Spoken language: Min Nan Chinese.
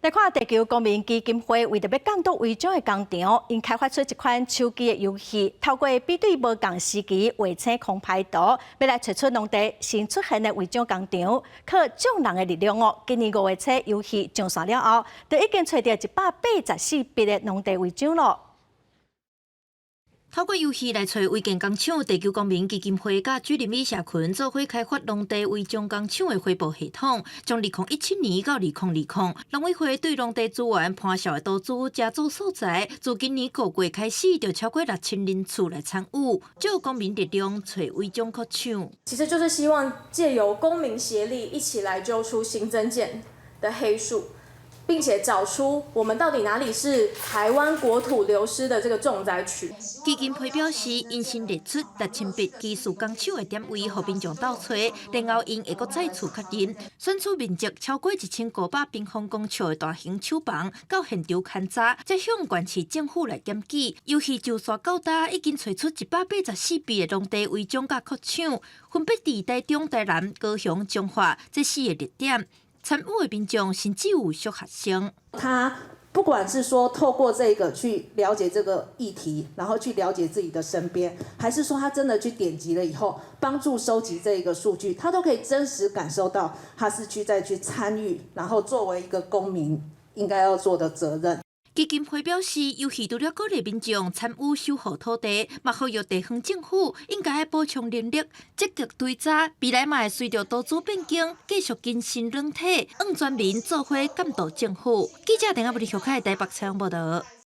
來看地球公民基金會為著欲監督違章的工廠，𪜶開發出一款手機的遊戲，透過比對無仝時期衛星空拍圖，欲來揣出農地新出現的違章工廠，靠眾人的力量哦。今年5月初遊戲上線了後，就已經揣著184筆的農地違章囉。透過遊戲來揣違建工廠，地球公民基金會佮主任美社群做伙開發農地違章工廠的回報系統，從2017年到2020，農委會對農地資源盤數的投資加做所在，自今年5月開始就超過6000人次來參與，借公民力量揣違章擴廠。其實就是希望借由公民協力，一起來揪出新增建的黑數。並且找出我們到底哪裡是台灣國土流失的這個重災區。基金會表示，𪜶先列出6000筆疑似工廠的點位，予民眾鬥揣，然後𪜶會閣再次確認，選區面積超過1500平方公尺的大型廠房，到現場勘查，再向縣市政府來檢舉。遊戲上線到今，已經揣出184筆的農地違章佮擴廠，分別佇台中、台南、高雄、彰化這四个熱點。參與的民眾甚至有小學生。他不管是說透過這個去了解這個議題，然後去了解自己的身邊，還是說他真的去點擊了以後，幫助收集這個數據，他都可以真實感受到他是去再去參與，然後作為一個公民應該要做的責任。基金會表示，遊戲除了鼓勵民眾參與守護土地，嘛呼籲地方政府應該補充人力，積極追查，未來嘛會隨著投資變更，繼續更新軟體，讓全民做伙監督政府。記者鄧阿布里小開台北採訪報道。